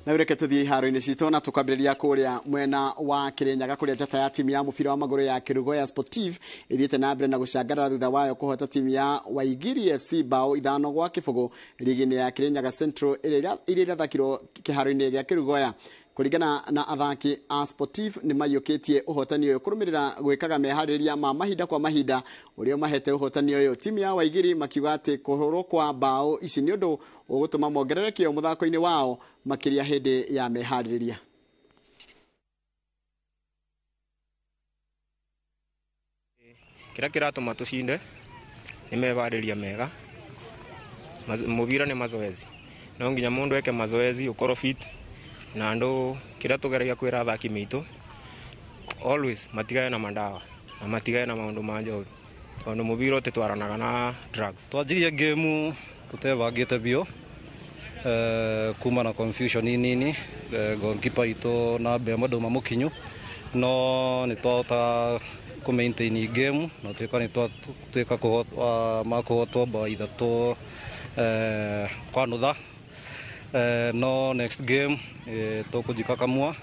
Na reke tuthiĩ iharo-inĩ citũ na tũkwambĩrĩria kũrĩa mwena wa Kĩrĩnyaga, kũrĩa njata ya timu ya mũbira wa magũrũ ya Kĩrugoya Sportive ĩthiĩte na mbere na gũcangarara thutha wayo kũhota timu ya Waigiri FC bao 5-0 rigi-inĩ ya Kĩrĩnyaga Central ĩrĩa ĩrathakirwo kĩharo-inĩ gĩa Kĩrugoya. Kũringana na athaki a Sportive, nĩ maiyũkĩtie ũhotani ũyũ kũrũmĩrĩra gwĩkaga meharĩrĩria ma mahinda kwa mahinda ũrĩa ũmahete ũhotani ũyũ. Timu ya Waigiri makiuga atĩ kũhũrwo kwa bao ici nĩ ũndũ ũgũtũma mongerere kĩo mũthako-inĩ wao, makĩria hĩndĩ ya meharĩrĩria. Kĩrĩa kĩratũma tũcinde nĩ meharĩria mega. Mũbira nĩ mazoezi, no nginya mũndũ eke mazoezi, ũkorwo fit. Na andũ kĩrĩa tũgeragia kwĩra athaki mitũ always, matigane na mandawa na matigane na maũndũ ma njohi, tondũ mũbira ũtĩtwaranaga na drugs. Twanjirie game tutebangĩte biũ, kuma na confusion nini, goalkeeper itũ na ĩmwe ndauma mũkinyu, no nĩ twahota kũ maintain game na tuĩka nĩ twatuĩka ma kũhotwo bao 3 kwa nutha. No next game tũkũjikakamua.